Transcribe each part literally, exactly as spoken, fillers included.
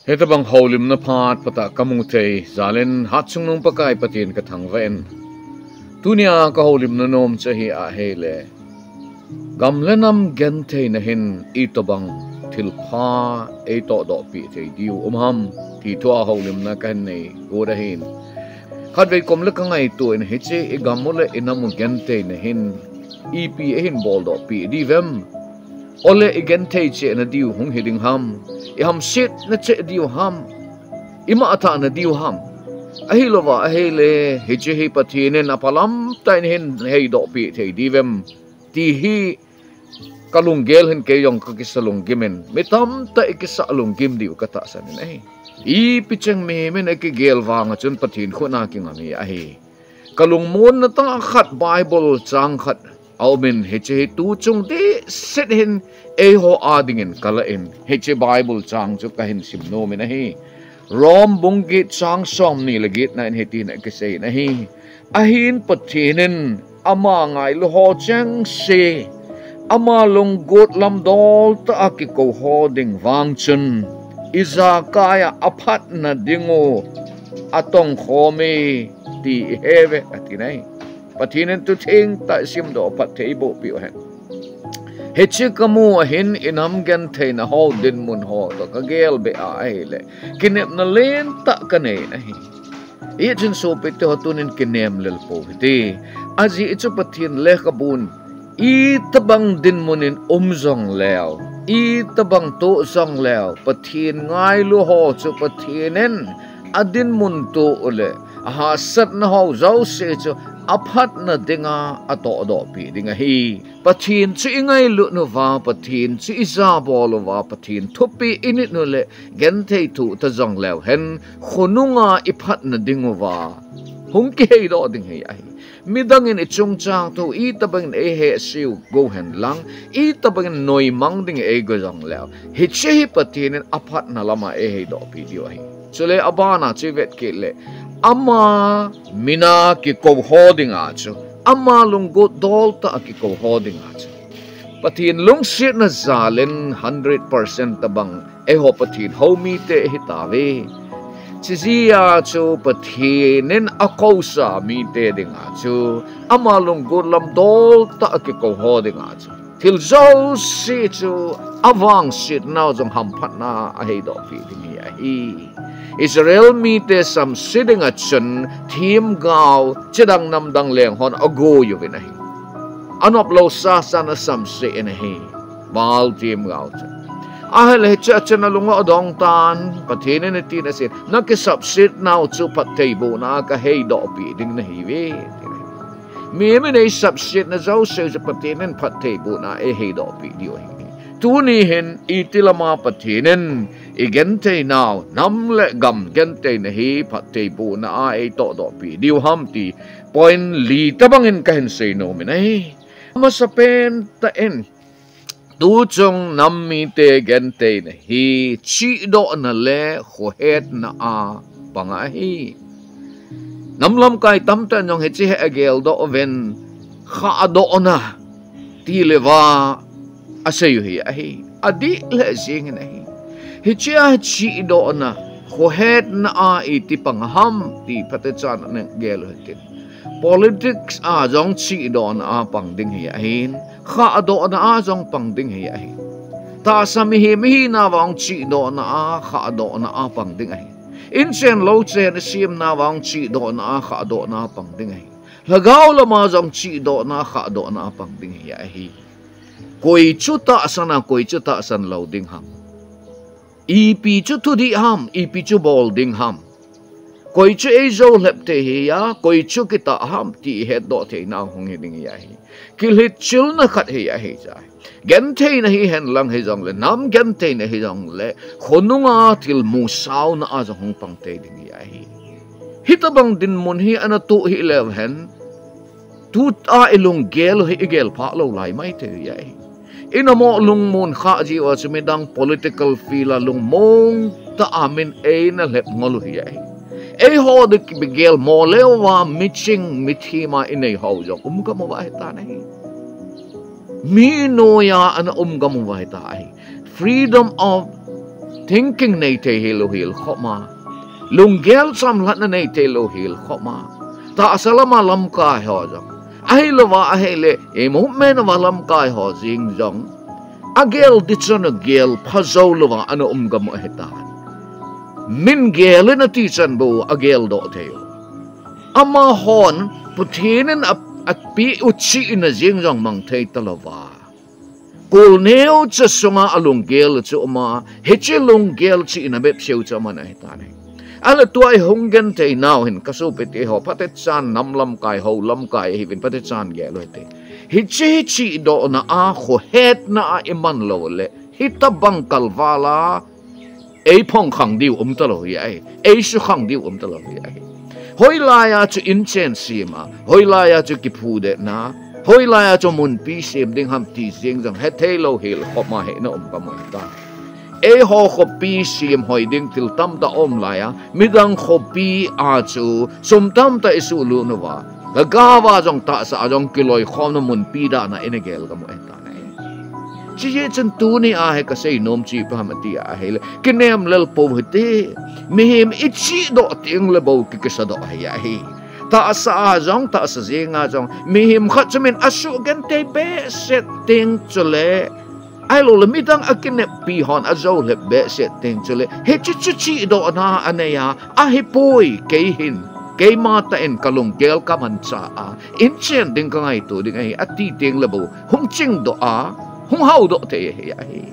Hitabang houlimna phat phatah kamu thei jal in Hatchungnung Pakai Pathen kathangvah in, tunia kahoulimna nom chu ahi ahile, gam le nam gentheina hin itobang thilpha eitodohpeh thei diu um ham ti thua houlimna kahin nei got ahin. Khatvei kom le kangaito in, hiche igam u le inam u gentheina hin ipi eihin boldohpeh diuvem? Ole igenthei chehna diu hung hiding ham? Ihamsetna cheh diu ham? Imahthahna diu ham? Ahilouva ahile, hiche hi Pathen in aphalamtah in ahin heidohpeh thei diuvem ti hi kalunggel hin kei jong kakisa lunggim in, mi tamtah ikisa lunggim diu katahsan in ahi. Ipi cheng mihem in akigel vanga chun Pathen khut a kingam hi ahi. Kalungmonna tah khat Bible chang khat aumin, hiche hi tuchung dehset hin eiho adingin kalah in, hiche Bible chang chu kahin simnom in ahi. Rome bung get chang somni le getna in hitin akisei in ahi. Ahin Pathen in ama ngailuho chengse, ama lunggot lamdol tah a kikouho ding vang chun, ijakai a aphatna dingu atongkhome ti iheuve, ati nai. Pathen in thutheng tah isimdoh phatthei eibohpeh u hen. Hiche kamu ahin inam gentheina ho dinmun ho toh kagelbeh a ahile, kinepna lentah kanei in ahi. Hijeh chun sopite ho, tunin kinem lel pou hite. Ajeh chu Pathen lekhabun itobang dinmun in um jongleu, itobang toh jongleu, Pathen ngailuho chu Pathen in adinmun toh u le ahahsatna ho jouse chu aphatna dinga atohdohpeh ding ahi. Pathen chu ingailut uva, Pathen chu ijabol uva, Pathen thupeh init u le genthei thoh ta jongleu hen, khonunga iphatna dinguva hung kiheidoh ding hi ahi. Midang in ichungchang thu itobang in eihehsel u go henlang, itobang in noimang ding eigo jongleu, hiche hi Pathen in aphatna lama eiheidohpeh diu ahi. Chule abana chu ivet kit le, ama mina kikouho dinga chu, ama lunggot dol tah a kikouho dinga chu, Pathen lungsetna jal in hundred percent tobang eiho Pathen houmite ihitauve. Chujeh a chu Pathen in akousa mite dinga chu, ama lunggot lamdol tah a kikouho dinga chu, thil jouse chu avangsetnau jong hamphatna aheidohpeh ding hi ahi. Israel mite samse dinga chun themgao chidang namdang leng hon agoi uvin ahi. Anoplou sasan asamse in ahi, Baal themgao chu. Ahile hiche a chun alung u adong tan, Pathen in hitin asei, nakisapsetnau chu phattheibohna a kaheidohpeh ding nahiuve, ati. Mihem in eisapsetna jouse chu Pathen in phattheibohna a eiheidohpeh diu ahi. Tuni hin iti lama Pathen in igentheinau, nam le gam gentheina hi phattheibohna a eitohdohpeh diu ham ti point li tobang in kahin seinom in ahi. Amasapen tah in, tuchung nam mite gentheina hi chihdohna le khohetna a pang ahi. Nam lamkai tamtah in jong hiche hi ageldoh uvin, khahdohna ti le va asei u hi ahi. Adih lheh jeng in ahi. Hiche a chihdohna, khohetna a iti pang ham ti phatechan ana gel u hitin. Politics a jong chihdohna a pang ding hi ahin, khahdohna a jong pang ding hi ahi. Tahsa mihem ihinauva jong chihdohna a, khahdohna a pang ding ahi. Inchen louchen isemnauva jong chihdohna a, khahdohna a pang ding ahi. Lhagao lama jong chihdohna a, khahdohna a pang ding hi ahi. Koi chu tahsan a, koi chu tahsan lou ding ham? Ipi chu thudih ham, ipi chu bol ding ham? Koi chu eijou lhep thei hi a, koi chu kitah ham ti ihetdoh theinau hung hiding hi ahi. Kilhitchilna khat hi ahi chai. Gentheina hihen lang hijongle, nam gentheina hijongle, khonunga thil musaona a jong hung pang thei ding hi ahi. Hitobang dinmun hi ana toh hih leu hen, tua ilunggel u hi igelphah lou lai maithei hi ahi. Inamo lungmon khah jeh uva chu midang political field a lungmong tah a min eina lhep ngol u hi ahi. Eiho ding kigelmo leuva miching mithem a inei hou jong um gam uva ahitan ahi. Mi noiya ana um gam uva ahita ahi. Freedom of thinking nei thei hilou hel khop ma, lunggel chamlhatna nei thei lou hel khop ma, tahsa lama lamkai ho jong, ahilouva ahile, movement uva lamkai ho jeng jong, agel di chan agel pha jou louva ana um gam u ahitan. Min gel in ati chan bou agel doh thei u. Amahon Pathen in a, apeh u chihna jeng jong mang thei talouva, kol neocha sunga alunggel chu um a, hiche lunggel chihna bep seu chu aman ahitan ahi. Ahile tua i hung genthei nau hin ka sopite ho, phatechan nam lamkai, hou lamkai ahiuvin, phatechan gel u hite. Hiche hi chihdohna a, khohetna a iman lou le, hitobang kalval a ei phong khang diu um talou hi ahi, ei su khang diu um talou hi ahi. Hoilai a chu inchen sem a, hoilai a chu kiphudetna, hoilai a chu munpi sem ding ham ti jeng jong hethei lou hel khop ma hina um gam u ahitan. Eiho khopi sem hoi ding thil tamtah um lai a, midang khopi a chu sum tamtah isuhlut uva, lhagao a jong tahsa a jong kiloikhomna munpi dan a ina gel gam u ahitan ahi. Chujeh chun tuni a hi kasei nom chu ipi ham ati ahile, kinem lel pou hite. Mihem ichihdoh teng le bou ki, kisadoh ahi ahi. Tahsa a jong, tahsa jeng a jong, mihem khat chu min asuh genthei behseh teng chule, ahilou le midang akineppi hon ajoulhep behseh teng chule, hiche chu chihdohna anei a, ahipoi, kei hin, keima tah in kalunggel kamanchah a, inchen ding kangaito ding ahi, ati teng le bou hung chingdoh a, hung haodoh thei ahi ahi.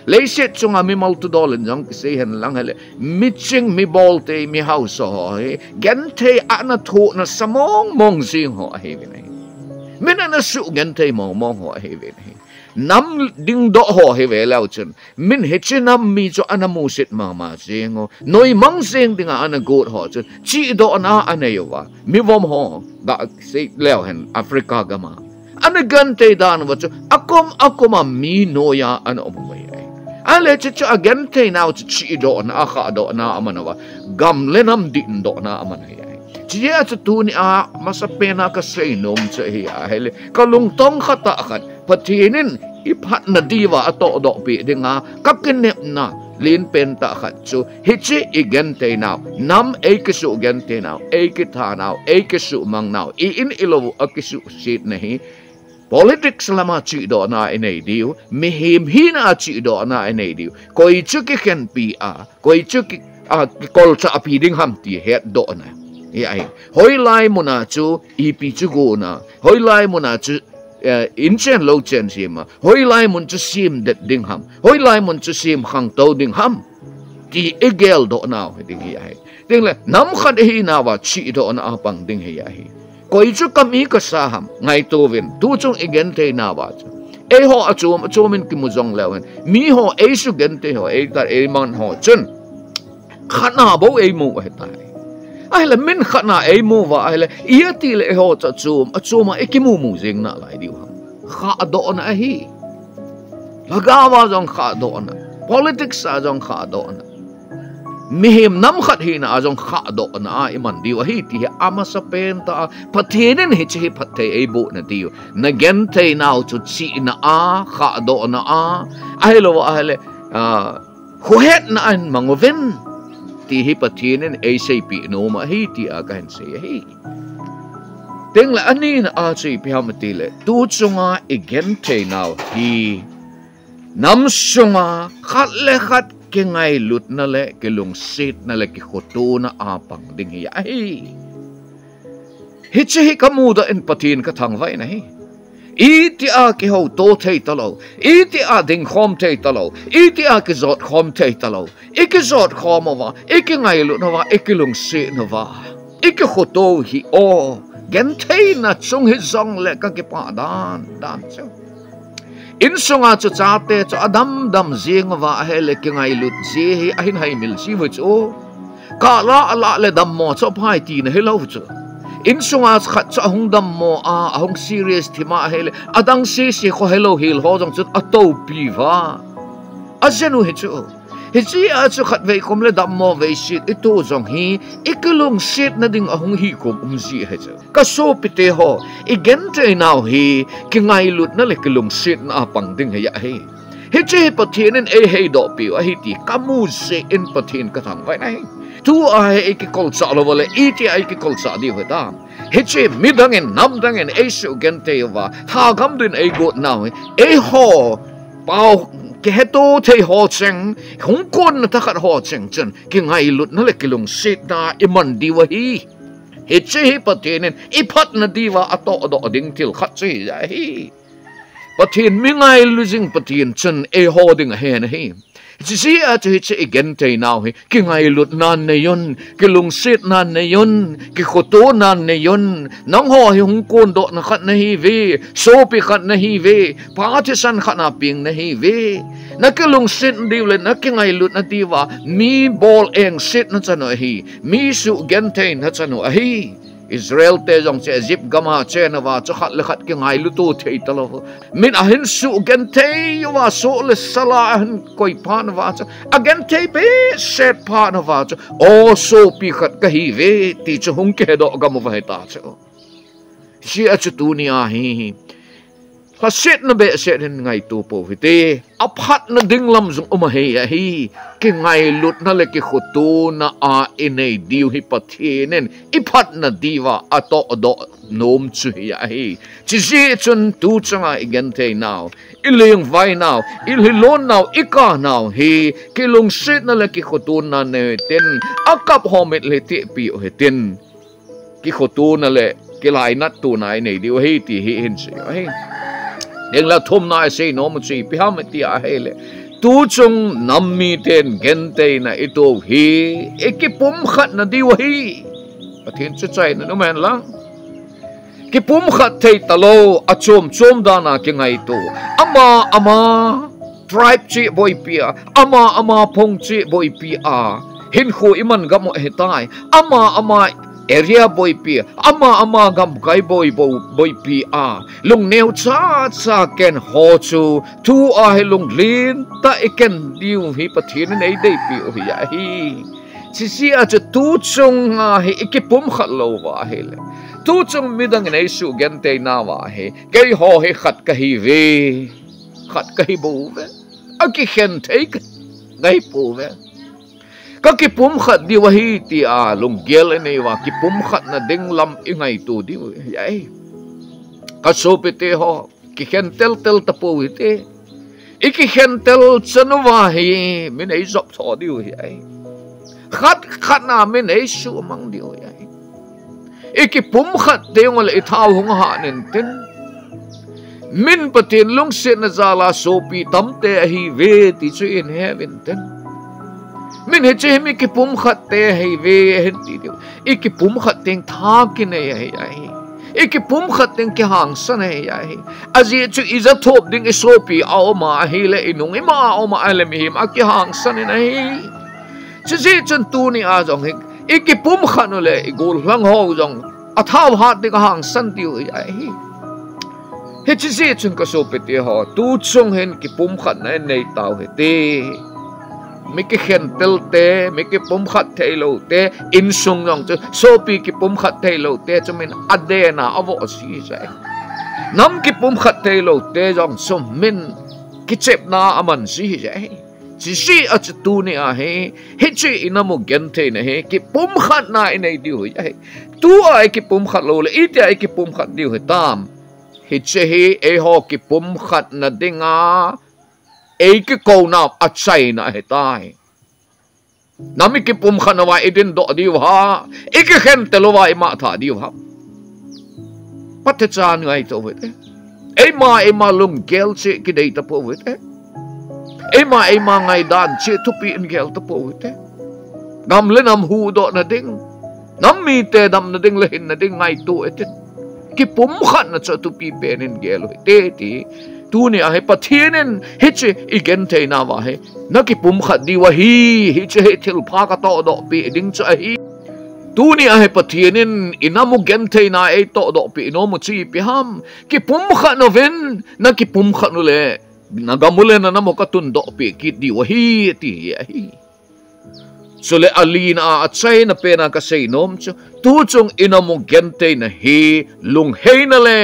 Leiset chunga mimal thudol in jong kisei hen lang hile, miching, mibolte, mihaosa ho hi genthei ana thohna sa mong mong jeng ho ahiuvin ahi. Min ana sugenthei mong mong ho ahiuvin ahi. Nam dingdoh ho hi veleu chun, min hiche nam mi chu ana musit mama jeng u, noimang jeng dinga ana got ho chun, chihdohna anei uva, mivom ho, gasei leu hen Africa gam a ana genthei dan uva chu, akom akom a mi noi a ana um uve ahi. Ahile chuchu agenthei nau chu chihdohna a, khahdohna a aman uva, gam le nam dihdohna a aman ahi ahi. Chujeh a chu tuni a masapen a kasei nom chu ahi ahile, kalungtong khat a khat, Pathen in iphatna diuva atohdoh peh dinga kakinepna lenpen tah khat chu, hiche igenthei nau, nam eikisuh genthei nau, eikitha nau, eikisuhmang nau, i-in ilou u akisuhsetna hi, politics lama chihdohna inei diu, mihem hina a chihdohna inei diu, koi chu kikhenpi a, koi chu ki, a, kikolchahpi ding ham ti hetdohna hi ahi. Hoilai mun a chu ipi chu gona, hoilai mun a chu, eh, inchen louchen sem a, hoilai mun chu semdet ding ham, hoilai mun chu sem khangtou ding ham, ti igeldoh nau hi ding hi ahi. Tengle nam khat ihinauva chihdohna a pang ding hi ahi. Koi chu kami kasa ham, ngaito uvin, tuchung igenthei nauva chu, eiho achom achom in kimu jong leu hen, miho eisugenthei ho, eitah eiman ho chun, khatna bou eimu u ahitai. Ahile min khatna eimu uva ahile, iti le eiho chu achom achom a ikimu mu jeng nalai diu ham. Khahdohna ahi. Lhagao a jong khahdohna, politics a jong khahdohna, mihem nam khat hina a jong khahdohna a iman diu ahi ti hi amasapen tah a Pathen in hiche hi phatthei eiboh nadiu. Nagenthei nau chu chihna a, khahdohna a, ahilou ahile, a, khohetna a hin mang uvin, ti hi Pathen in eiseipeh nom ahi ti a kahin sei ahi. Tengle anina a chu ipi ham itile, tuchunga igenthei nau hi nam sunga khat le khat kingailutna le kilungsetna le kikhotona a pang ding hi ahi. Hiche hi kamudoh in Pathen kathangvah in ahi. Itia kihouto thei talou, itia dingkhom thei talou, itia kijotkhom thei talou, ikijotkhom uva, ikingailut uva, ikilungset uva, ikikhoto hi o, gentheina chung hijongle kakipah dan dan chu. Insunga chu chate chu adamdam jeng uva ahile kingailut ji hi ahin haimil ji uve chu. Kala ala le dammo chu aphai tina hilou chu. Insunga khat chu ahung dammo a, ahung serious thima ahile, adang sese kho helou hel ho jong chu atoupi uva, ajen u hi chu. Hiche a chu khatvei khom le dammo veiset ito jong hi, ikilungsetna ding ahung hikhom um ji ahi chu. Kasopite ho, igenthei nau hi kingailutna le kilungsetna a pang ding hi ahi. Hiche hi Pathen in eiheidohpeh u ahi ti kamu jeh in Pathen kathangvah in ahi. Tua hi eikikolchah lou uleh, itia eikikolchah diu hitam? Hiche midang in, namdang in eisugenthei uva, thagam ding in eigot nau hi, eiho pao kiheto thei ho cheng, hung konna thakhat ho cheng chun, kingailutna le kilungsetna iman diu ahi. Hiche hi Pathen in iphatna diuva atohdoh ding thil khat chu hi ahi. Pathen mi ngailu jing Pathen chun eiho ding ahen ahi. Hiche jeh a chu hiche igenthei nau hi, kingailutna neiun, kilungsetna neiun, kikhotona neiun, nangho hi hung kondohna khat nahiuve, sopi khat nahiuve, pa thisan khat a peng nahiuve. Nakilungset diu le nakingailutna diuva mi bol engsetna chanu ahi, mi sugentheina chanu ahi. Israel te jong chu Egypt gam a achen uva chu khat le khat kingailut u thei talou. Min ahin sugenthei uva, soh le sal a ahin koi phat uva chu, agenthei behseh phat uva chu, o sopi khat kahiuve ti chu hung kihedoh gam uva ahita chu. Hiche a chu tunia hi, lhasetna behseh in ngaito pou hite. Aphatna ding lam jong um ahi, ahi. Kingailutna le kikhotona a inei diu hi Pathen in iphatna diuva atohdoh nom chu hi ahi. Hiche jeh chun tuchung a igenthei nau, ilungvai nau, ilhilon nau, ikah nau hi, kilungsetna le kikhotona nei u hitin, akap ho mit le tihpi u hitin. Kikhotona le kilainat tona inei diu ahi ti hi hin sei u ahi. Ding le thumna isei nom u chu ipi ham iti ahile, tuchung nam miten gentheina ito u hi, ikipumkhatna diu ahi. Pathen chu achaina um hen lang. Kipumkhat thei talou, achom chom dan a kingaito. Ama ama tribe chu boipi a, ama ama phong chu boipi a, hinkho iman gam u ahitai. Ama ama area boipi, ama ama gamkai boi, boi, boipi a, lungneo chacha ken ho chu tua hi lunglen tah a iken diu hi Pathen in eideipi u hi ahi. Hiche jeh a chu tuchung a hi ikipumkhat lou uva ahile, tuchung midang in eisugenthei nauva hi, keiho hi khat kahiuve, khat kahi pouve, akikhen thei ka, kahi pouve. Kakipumkhat diu ahi tia lunggel inei uva, kipumkhatna ding lam ingaito diu hi ahi. Kasopite ho, kikhen teltel tapou hite. Ikikhen tel chan uva hi min eijop tho diu hi ahi. Khat khat a min eisumang diu hi ahi. Ikipumkhat teng uleh ithao hung hat intin, min Pathen lungsetna jal a sopi tamtah ahiuve ti chu ihin he uvin tin, min hiche hi mi kipumkhat te ahiuve ahin ti diu. Ikipumkhat teng tha kinei ahi, ahi. Ikipumkhat teng kihangsan ahi, ahi. Ajeh chu ija thop ding isopi aum a ahile, inung ima aum a ahile mihem akihangsan in ahi. Chujeh chun tunia jong hi ikipumkhat uleh igollhang ho jong athao hat ding ahangsan diu hi ahi. Hiche jeh chun kasopite ho, tuchung hin kipumkhatna inei tau hite. Mi kikhen tel te, mi kipumkhat theilou te, insung jong chu sopi kipumkhat theilou te chu min aden a avoh ji ahi. Nam kipumkhat theilou te jong chu min kichepna aman ji ahi. Chujeh a chu tunia hi, hiche inam u gentheina hi kipumkhatna inei diu hi ahi. Tua ikipumkhat louleh itia ikipumkhat diu hitam? Hiche hi eiho kipumkhatna dinga eikikounau achaina ahitai. Nam ikipumkhat nauva idindoh diu ham, ikikhen tel uva imangthah diu ham? Phatechan ngaito uvin te. Eima eima lunggel cheh kidei tapou uvin te. Eima eima ngaidan cheh thupi in gel tapou uvin te. Gam le nam huhdohna ding, nam mite damna ding le hinna ding ngaito uvin tin, kipumkhatna chu thupi pen in gel u hite ti. Tunia hi Pathen in hiche igentheinauva hi nakipumkhat diu ahi, hiche hi thilpha katohdohpeh ding chu ahi. Tunia hi Pathen in inam u gentheina eitohdohpeh nom u chu ipi ham? Kipumkhat uvin, nakipumkhat uleh nagam u le nanam u katundohpeh kit diu ahi, ati ahi. Chule alina a achaina pena kasei nom chu, tuchung inam u gentheina hi lungheina le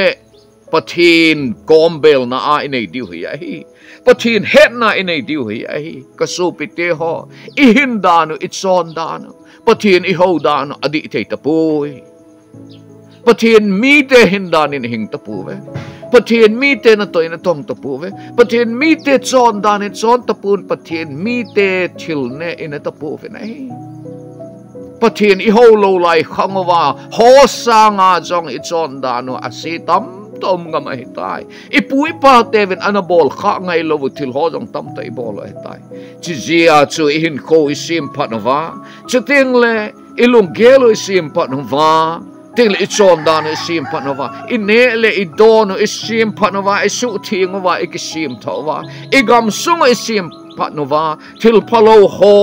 Pathen kombelna a inei diu hi ahi. Pathen hetna inei diu hi ahi. Ka sopite ho, ihin dan u, ichon dan u, Pathen ihou dan u adih thei tapoi. Pathen mite hin dan in ihing tapouve. Pathen mite natong in natong tapouve. Pathen mite chon dan in chon tapouvin, Pathen mite thil neh in ne tapouvin ahi. Pathen ihou lou lai khang uva, ho sanga jong ichon dan u ase tamtah um ngam ahitai. Ipu ipa teuvin ana bol kha ngailou u thil ho jong tamtah ibol u ahitai. Chijeh a chu ihinkho isemphat uva, chuteng le ilunggel u isemphat uva, teng le ichon dan u isemphat uva, ineh le idon u isemphat uva, isuhtheng uva, ikisemtha uva, igamsung u isemphat uva, thil phalou ho,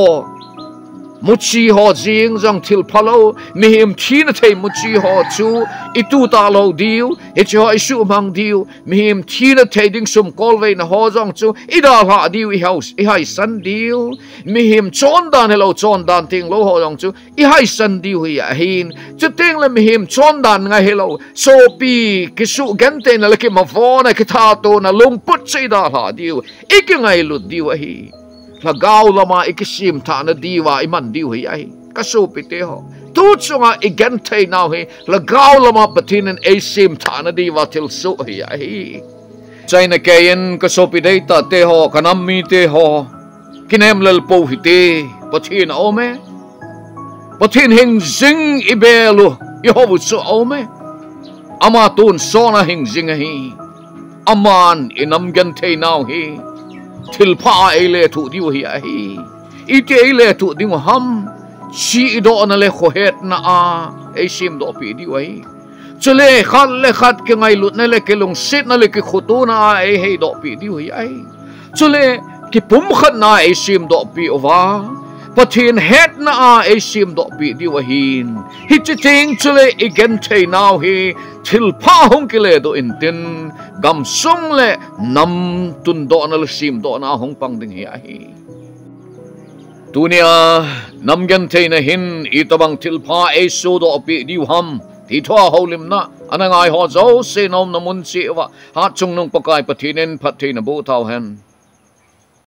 muchi ho jeng jong thil phalou, mihem thina thei muchi ho chu itu talou diu, hiche ho isuhmang diu, mihem thina thei ding sum kolveina ho jong chu idalhah diu, ihau-, ihaisan diu, mihem chon dan hilou, chon dan tenglou ho jong chu ihaisan diu hi ahin. Chuteng le mihem chon dan ngai hilou, sopi kisuh gentheina le kimavona, kithatona lungput chu idalhah diu, ikingailut diu ahi. Lhagao lama ikisemthahna diuva iman diu hi ahi. Ka sopite ho, tu chunga igentheinau hi lhagao lama Pathen in eisemthahna diuva thilsoh hi ahi. Chuin akei in ka sopi deitahte ho, ka nam mite ho, kinem lel pou hite. Pathen aume. Pathen hingjing ibel u, ihou u chu aume. Ama tonsot a hingjing ahi. Aman inam gentheinau hi thilpha a eilethuh diu hi ahi. Iti eilethuh diu ham? Chihdohna le khohetna a eisemdohpeh diu ahi. Chule khat le khat kingailutna le kilungsetna le kikhotona a eiheidohpeh diu hi ahi. Chule kipumkhatna a eisemdohpeh uva, Pathen hetna a eisemdohpeh diu ahin. Hiche teng chule igentheinau hi thilpha hung kiledoh intin, gamsung le nam tundohna le semdohna a hung pang ding hi ahi. Tunia nam gentheina hin itobang thilpha eisodohpeh diu ham ti thua houlimna ana ngai ho jouse naumna mun cheh uva Hatchungnung Pakai Pathen in phattheina boh tauhen.